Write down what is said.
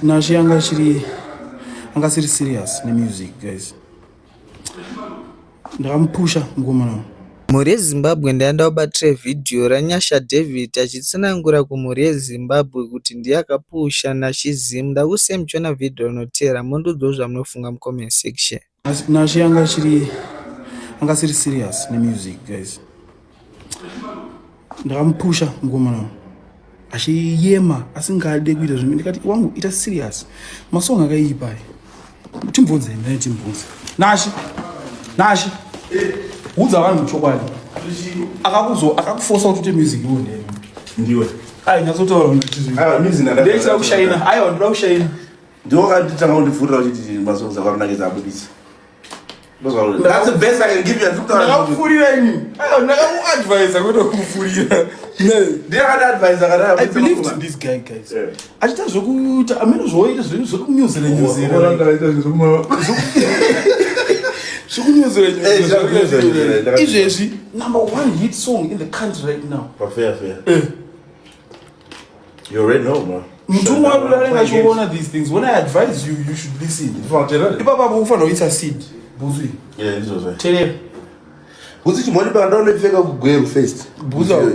Nashe anga achiri anga asiri serious nemusic, guys. Ndakamupusha mukomana. Mhuri yeZimbabwe, ndaenda kubatira vhidhiyo raNyasha David achitsanangura kumhuri yeZimbabwe kuti ndiye akapusha Nashy Zim. Ndakusiyai muchiona vhidhiyo rinotevera, mundiudzewo zvamunofunga mucomment section. Nashe anga achiri anga asiri serious nemusic, guys. Ndakamupusha mukomana achiyema asingade kuita zvinhu. Ndikati, "Wangu, ita serious, masong akaipa." Timbvunze ndani, timbvunze Nashe. Nashe, udza vanhu chokwadi, akakuzo akakufosa kuti uite music iwo ndeni? Ndiwe. Ai, nyatsotaura. Ah, music Ndeichida kushaina. Aiwa, ndoda kushaina. Ndiwo kanditanga kundipfurira uchiti masongs akaronakidza abudisa. That's the best I can give you. Ndakakupfurira ini? Aiwa, ndakakuadvisa kwete kukupfurira. Ndiye akandi-advise akati I believed in this guy, guys. Achiita zvokuita amene zvoita zvekunyuzira nyuzira, zvekunyuzira Zvekunyuzira nyuzira. Izvezvi number one hit song in the country right now. Fair, fair. You already know, bro. Mutumwa anenge achiona these things. When I advise you, you should listen. Ipapapo ufanira kuisa seed bhutsu. Yeah, ndizvozvo. Teerera. Bhutsu chimhoni paka ndaunopfeka kuGweru first. Bhutsu.